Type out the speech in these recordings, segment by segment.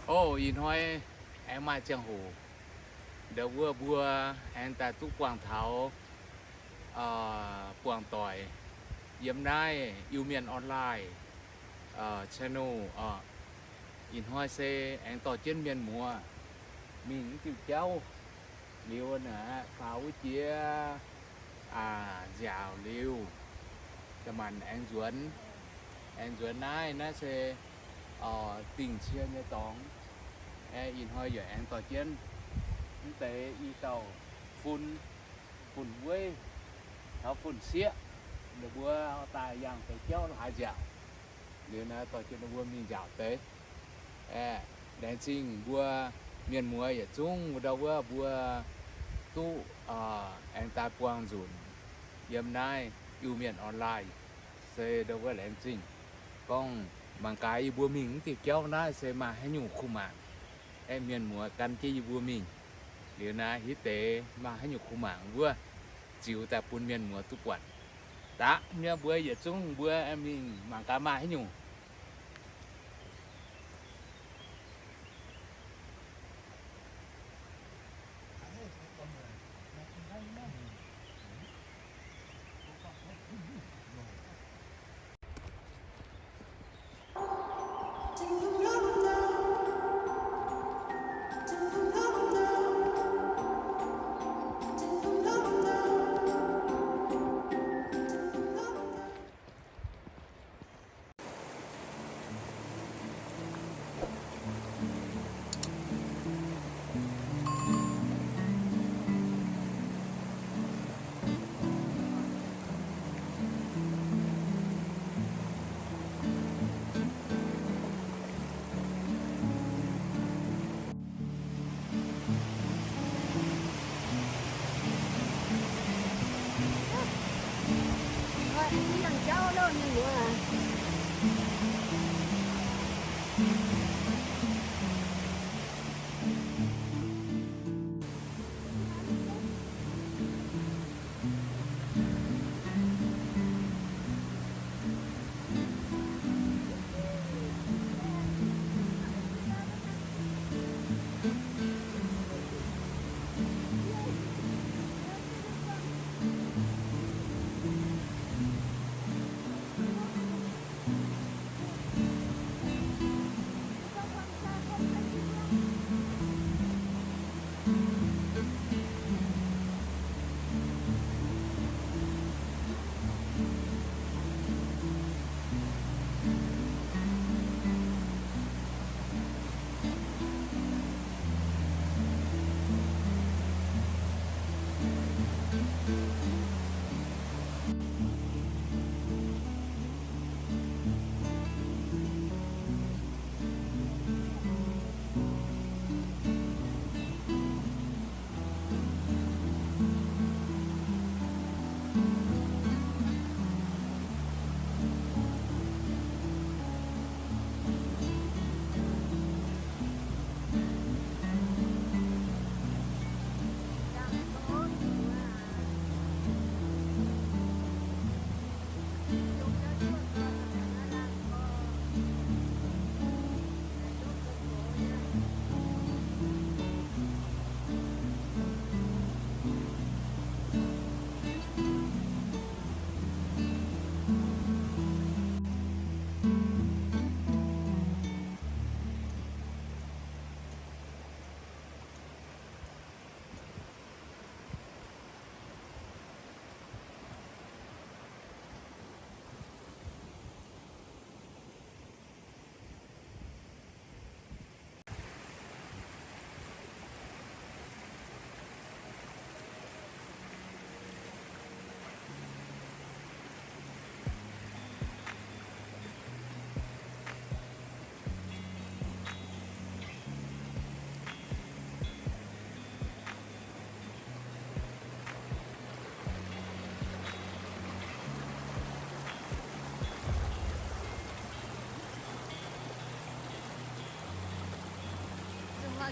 O, ih hnoi aengx maaih ziangh hoc, ndau wuov mbuo aengx daaih duqv buangh taux, buangh doic yiem naaiv Iu-Mienh Online channel oc. Ih hnoi se aengx dorh jienv mienh muoz mingh diuh jauv liuz naaic, faaux wuov jiex nziaauc liuz, da'maanc aengx nzuonx, aengx nzuonx naaiv. Naaiv se dingh cie nyei dorngx. Ih hnoi yaac aengx dorh jienv mv deix i dauh fun, fun weiv, taux fun sieqv, ninh mbuo daaih yangh deix jauv laaix nziaauc. Liuz naaiv dorh jienv ninh mbuo mingh nziaauc deix. Aeqv, laengz zingh mbuo mienh muoz yietc zungv ndau wuov mbuo duqv aengx daaih buangh nzunc yiem naaiv Iu-Mienh Online. Se ndau wuov laengz zingh. Gorngv mangc gaax yie mbuo mingh mv diuh jauv naaiv se maaih haaix nyungc kuh mangc. Aeqv, mienh muoz gan jienv yie mbuo mingh. Liuz naaiv hitv deix maaih haaix nyungc kuh mangc wuov, ziux daaih bun mienh muoz duqv buatc. Daqv mienh mbuo yietc zungv mbuo aengx mingh mangc gaax maaih haaix nyungc.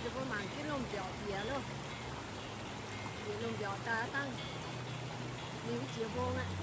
Mbuo mangc jienv lungh mbiaauc bieqc loh. Bieqc lungh mbiaauc daaih dangh liuz jiex mbong aqv.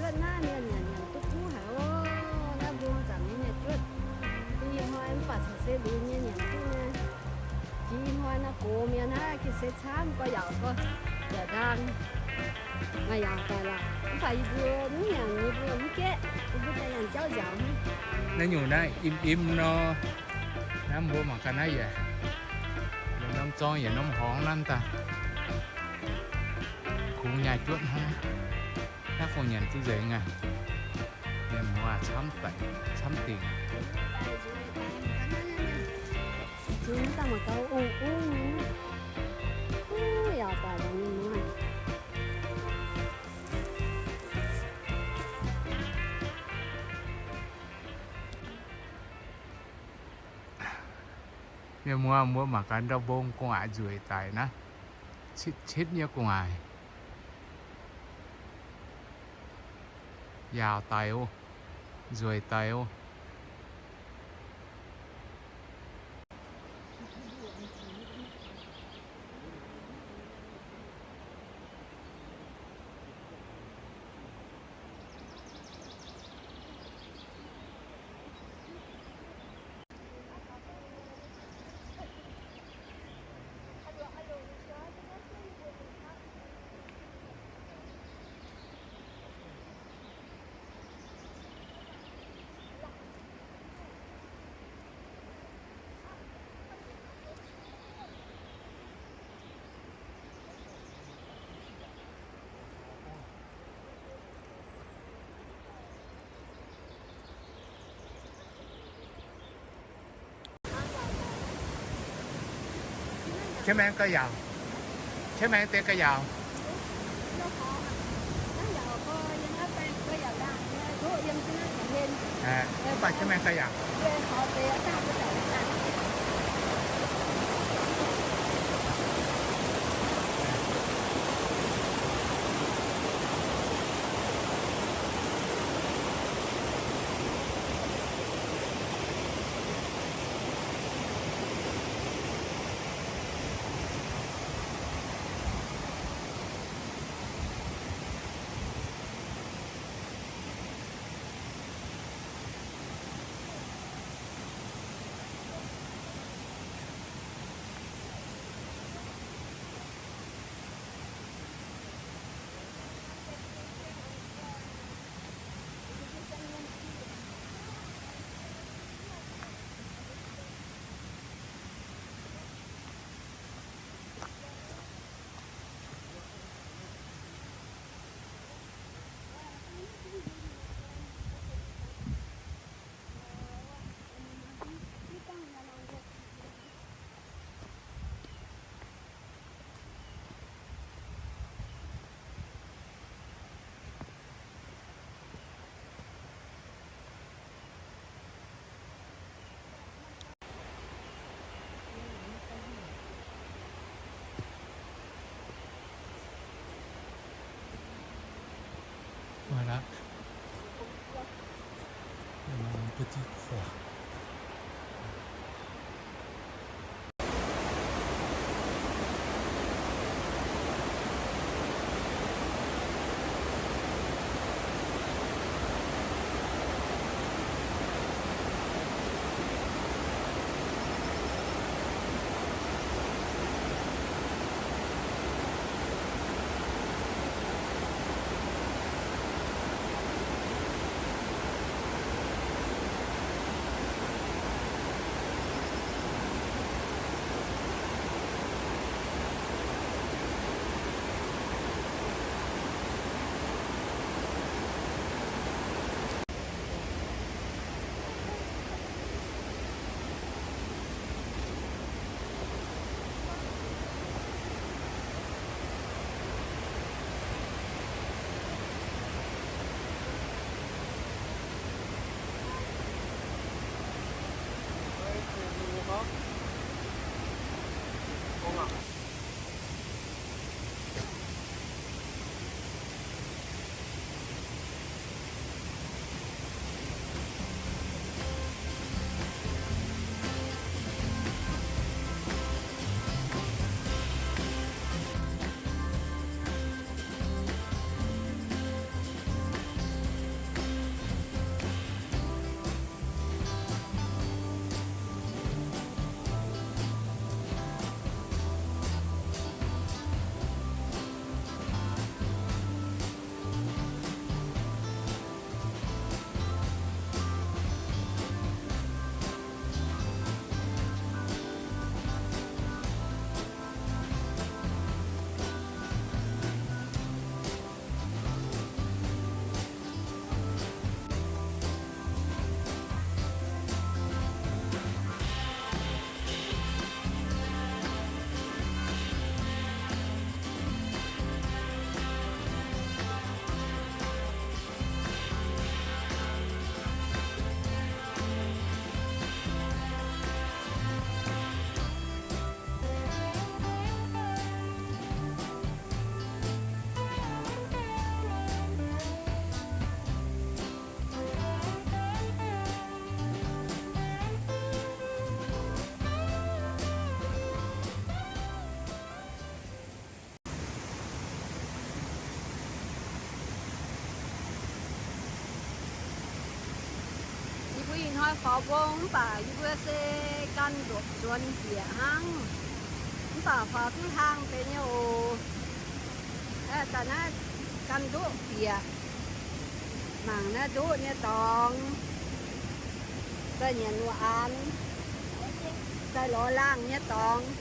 Naaiv mienh nyanc nyanc duqv kuv haic oc. Naaiv mbuo mangc zaangc nyei nyanc juotv. Ih hnoi mv baac caux se liuz nyei nyanc duqv nyei. Jiex ih hnoi naaiv gox mienh naaiv gengh se camv, gorx-youz gorx yaac ndaang. Maaih yaauc daic lorqc. Mv baac yie mbuo mv nyanc, yie mbuo mv gaeqv, yie mbuo daaih nyanc jauv nziaauc hnangv. Naaiv nyungc naaiv im im nor. Naaiv mbuo mangc gaax naaiv yaac, yaac norm zorng yaac norm horngz nanv daaih. Kungx nyaai juotv hnangv. Naaiv fungc nyanc duqv nzengc aqv. Mienh muoz camv daic camv dingc. Mienh muoz, mbuo mangc gaax ndau-mbong gu'nguaaic nzueic daic naaiv, citv citv nyei gu'nguaaic. Yaauc daic oc. Nzueic daic oc. Qiemx maengx gauh yaauc. Qiemx maengx deix gauh yaauc. Mv baac qiemx maengx gauh yaauc. Voilà. Petit croix. Hnoi faaux mbong mv baac yie mbuo se gan ndoqc nzuonx bieqc hnangv, mv baac faaux duqv hlang deix nyei oc. Daaih naaiv gan ndoqc bieqc, mangc naaiv ndoqc nyei dorngx, daaih nyanc nuqv aanx, daaih lorz laangh nyei dorngx,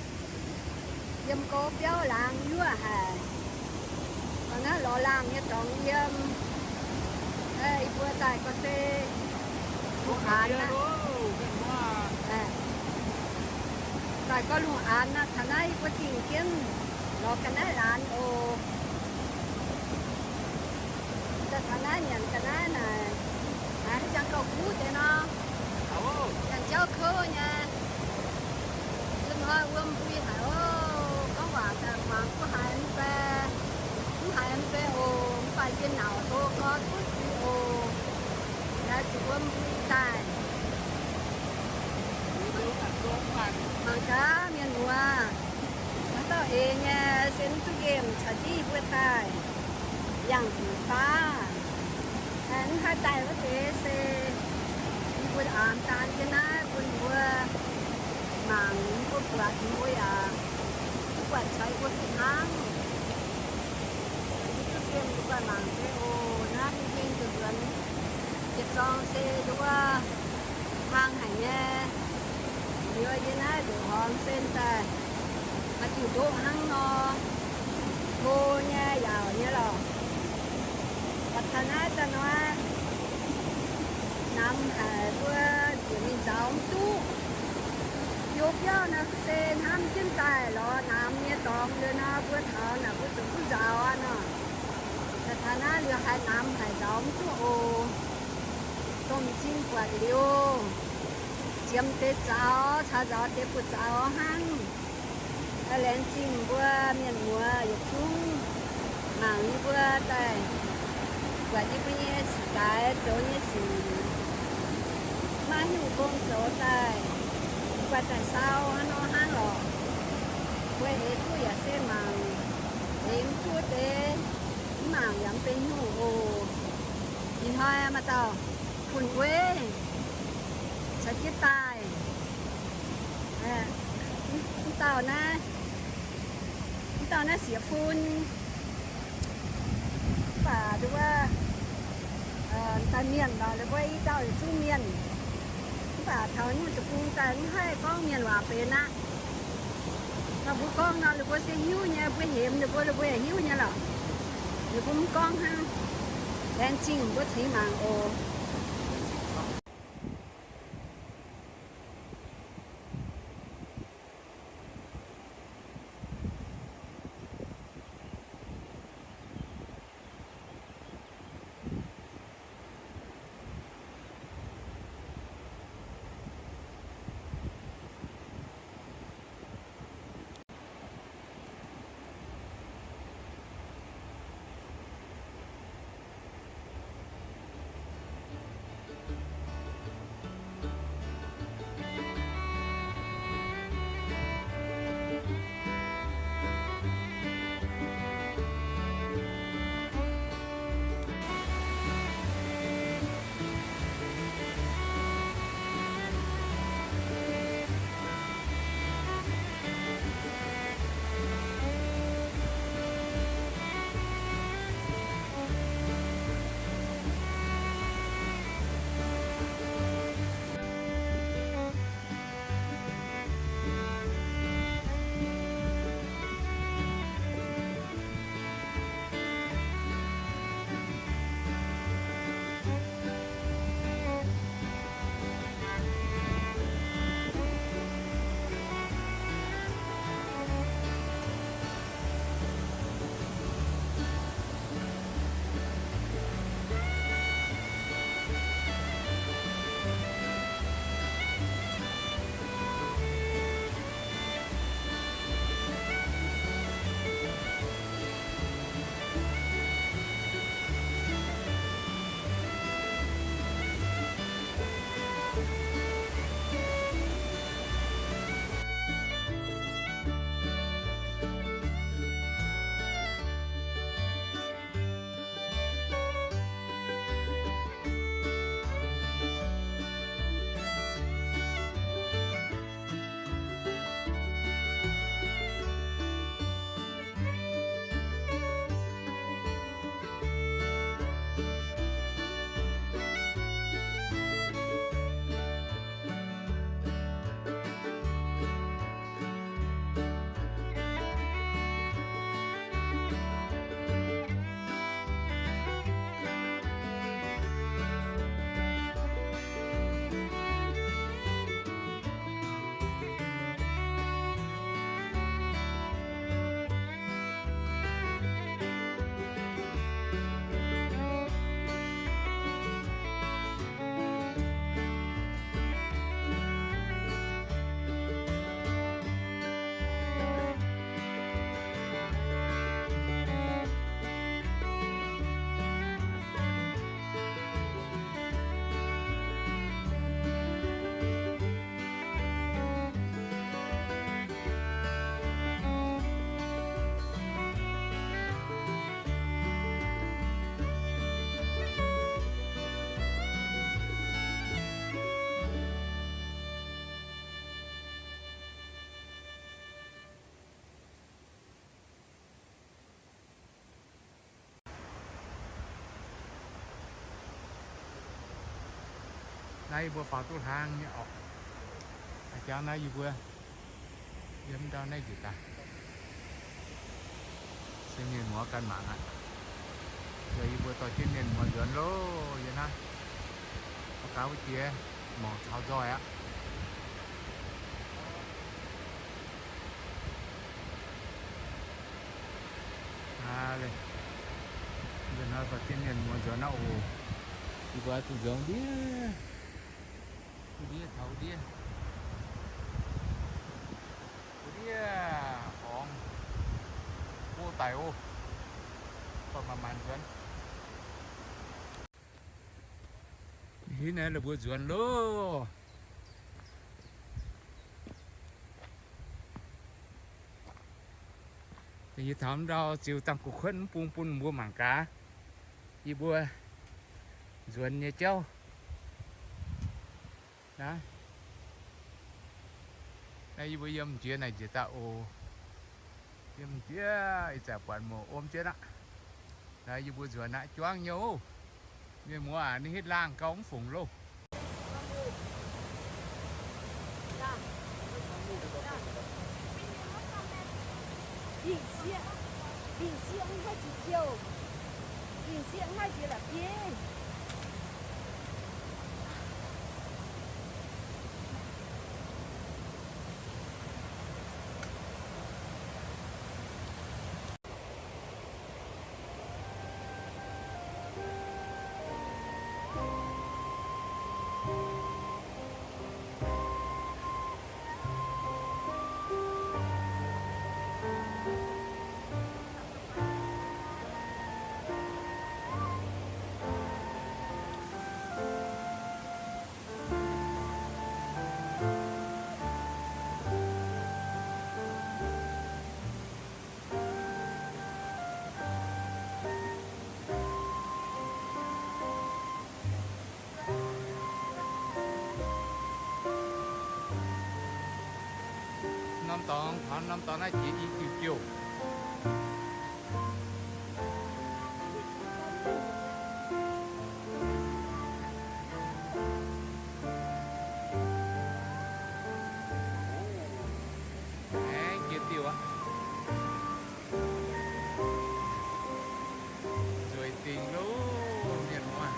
yiem gouv biauv laangz yuoqv haic. Daaih naaiv lorz laangh nyei dorngx yiem. Yie mbuo daaih gorngv se lungh aanx aqv. Daaih gorngv lungh aanx aqv. Taux naaiv yie mbuo dingh jienv lorz ga'naaiv laanz oc. Daaih taux naaiv nyanc ga'naaiv naaic, haaix jangx gauh kuv deix nor, nyanc jauv kouv nyei. Ih hnoi wuom mbui haic oc. Gorngv waac daaih muangx duqv haiz mv bei, mv haiz mv bei oc. Mv baac yie nauc do gorx duqv zuiz oc. Laaix zuqc wuom mbui daaih. Mangc gaax mienh muoz, haaix dauh eix nyei se mv duqv nqemh caux jienv yie mbuo daaih yangh diuc baav. Mv haih daaih wuov deix se yie mbuo aanx daan jienv naaiv bun mbuo mangc, mbuo buatc mbuo yaac mv buatc caux yie mbuo fih hnangv. Mv duqv nqemh mbuo buatc mangc deix oc. Naaiv bun heng nzuonx, yietc zorng se nduov hlang haic nyei. Liuz yie naaiv ndoqc horngz sen daaih, maaih diuh ndoqv hnangv nor, hlo nyei, yaauc nyei lorqc. Mv baac taux naaiv daaih nor, namx haic, mbuo njiec mingh nzauz mv duqv. Yo biauv nor se hnamv jienv daaih lorz namx nyei dorngx liuz nor, mbuo taux naaic mbuo zuqc duqv nzauz aqv nor. Daaih taux naaiv liuz haiz namx haic, nzauz mv duqv oc. Domh m'zing buatc liuz, ziemx deix zaux caux nzauz deix buoz-zaux hnangv. Laengz zingh mbuo mienh muoz yietc zungv mangc yie mbuo daaih, buatc yie mbuo nyei sic daaix zoux nyei sic, maiv hiuv gong zoux daaih, mv baac daaih sau hnangv nor hnangv lorqc. Mbuo eix duqv yaac se mangc, eix mv duqv deix, mv mangc yaac mv benx nyungc oc. Ih hnoi maaih dauh fun-wei caux jienv daaih. Mv dauh naaiv, mv dauh naaiv sieqv fun. Mv baac nduov, daaih mienh lorqc, ninh mbuo i dauh yietc zungv mienh. Mv baac taux nyungc deic-bung daaih mv haih gorngv mienh waac benx aqv. Nor mbuo gorngv nor, ninh mbuo se hiuv nyei, mbuo hemx ninh mbuo, ninh mbuo yaac hiuv nyei lorqc. Ninh mbuo mv gorngv hnangv. Laengz zingh mbuo cingx mangc oc. Naaiv yie mbuo faaux duqv hlang nyei orqc. A'jangv naaiv yie mbuo yiem ndau naaiv njiec daaih. Se mienh muoz ganh mangc aqv. Yie mbuo dorh jienv mienh muoz nzuonx loh. Yie hnangv mv gaax wuov jiex mangc taux nzoih aqv. Aa, le, nzunc hnoi dorh jienv mienh muoz nzuonx aqv oc. Yie mbuo zuqc nzuonx ndiev, ndiev taux ndiev, ndiev orngx go daic oc. Dorh maanc maanc nzuonx. Hitv naaiv la'buo nzuonx loh. Da'nyeic taux ndau ziux dangh gu'kuotv mv bung bun mbuo mangc gaax yie mbuo nzuonx nyei jauv. Naaiv, naaiv yie mbuo yiem jiex naaic njiec daaih oc. Yiem jiex ih zanc buatc muoc wuom jienv aqv. Naaiv yie mbuo nzuonx aqv, juangv nyei oc. Mienh muoz aac, ninh hitv laangh gauh mv fungc loh. Dingc sieqv, dingc sieqv mv haih jiex jouh, dingc sieqv mv haih jiex la'bieiv. Norm dorngx taux norm dorngx naaiv jiex i diuh jouh. Aengx jiex diuh aqv. Nzueic dingc loh mienh muoz.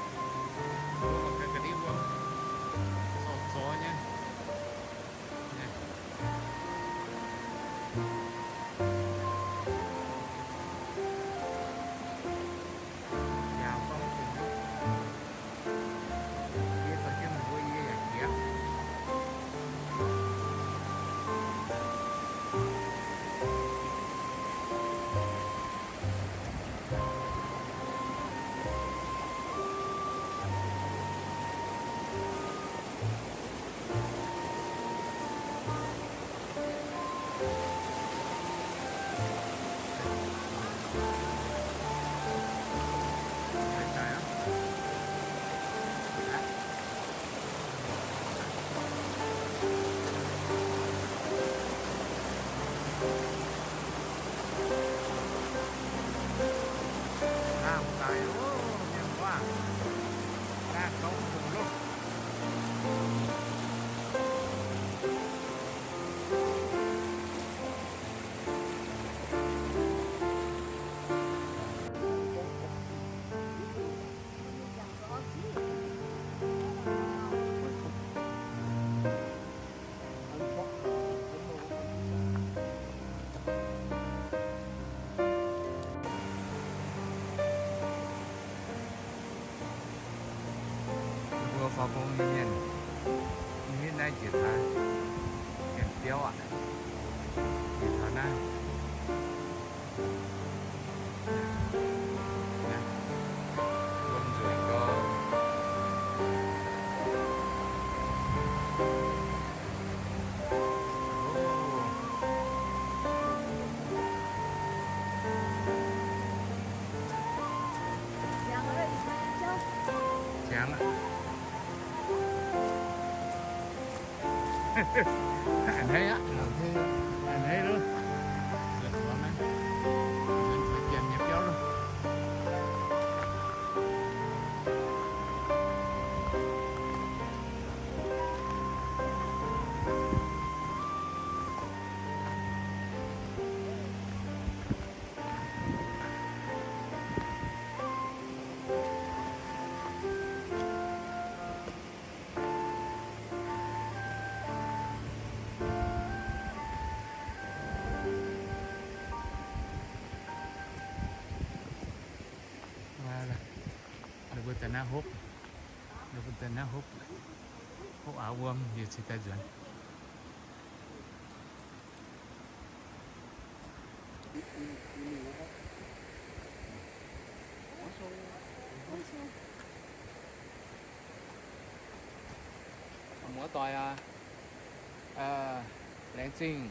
Mbuo mangc gaax ga'ndiev mbuo zorc zorc nyei. Njaaux gorngv fungc loh. Yie dorh jienv meih mbuo yie yaac jiex. Laangh daic oc, mienh muoz. Laangh gauh fungc loh. Mbuo faaux gong nyei mienh, mv hitv naaiv njiec taux, njiec biauv aqv. Njiec taux naaiv. Wuom nzueic gau. Jangx aqv. A'hneiv aqv, a'hneiv loh. Nzuonx taux naaiv, nzuonx taux janx nyei biauv loh. Naaiv hopv, naaiv hopv, hopv auv wuom, yie cingx daaih nzuonx. Muoz-doic aac, laengz zingh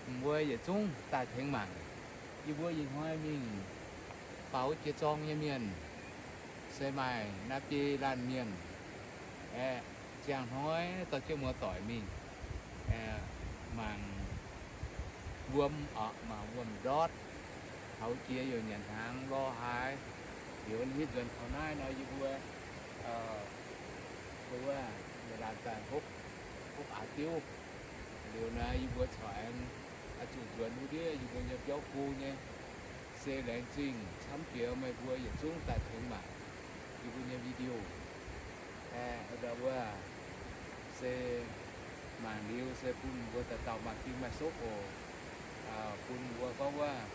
mbuo yietc zungv daaih tengx mangc. Yie mbuo ih hnoi mingh faaux jiex zorng nyei mienh se maaih naaiv biei laanh mienh aeqv, ziangh hnoi dorh jienv muoz-doic mingh mangc wuom oc, mangc wuom-ndortv. Taux jiex youc nyanc hnaangx lorz haaix, liuz hitv nzuonx taux naaiv nor yie mbuo, mbuo wuov, mbuo laanh daaih hopv, hopv aax diuv. Liuz naaiv yie mbuo corc aengx oix zuqc nzuonx wuov ndiev yie mbuo nyei biauv go nyei. Se laengz zingh camv jiex meih mbuo yietc zungv daaih tengx mangc yie mbuo nyei video. Aeqv, wuov se mangc liuz se bun mbuo dauh dauh maaih fing maaih sopv oc. Bun mbuo gorngv wuov,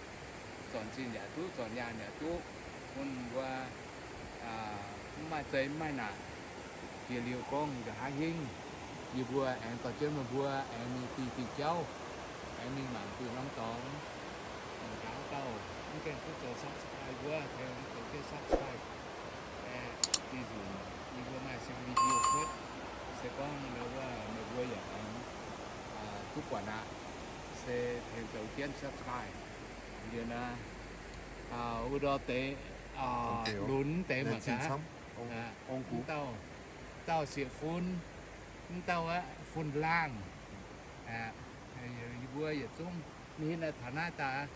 zornc zinh yaac duqv, zornc nyaanh yaac duqv, bun mbuo mv maaih zei mv maaih naanc. Jiex liuz gorngv nqa'haav hingv, yie mbuo aengx dorh jienv meih mbuo aengx mingh diuh diuh jauv, aengx mingh mangc diuh norm dorngx. Mangc gaax haaix dauh mv gaengh duqv zoux subscribe wuov, tengx zoux jienv subscribe. Aeqv, dih nzunc yie mbuo maaih siang video cuotv, se gorngv wuov meih mbuo yaac aengx duqv buatc aqv. Se tengx zoux jienv subscribe. Liuz naaiv, wuov ndorm deix, lunx deix mangc gaax, dauh, dauh sieqv fun, mv dauh aqv fun laangh. Yie mbuo yietc zungv mv hitv naaiv taux naaiv daaih,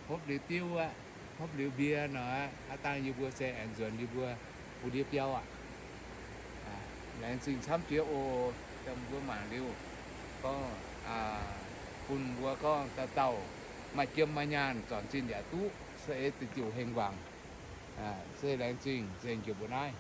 hopv liuz diuv aqv, hopv liuz mbie nor aqv, aav dangh yie mbuo se aengx nzuonx yie mbuo wuov ndiev biauv aqv. Laengz zingh camv jiex oc. Dongh mbuo mangc liuz gorngv, bun mbuo gorngv dauh dauh maaih jiem maaih nyaanh, zornc zinh yaac duqv, se ei deix diuc hengx wangc. Se laengz zingh nzengc jiex mbuo naaiv.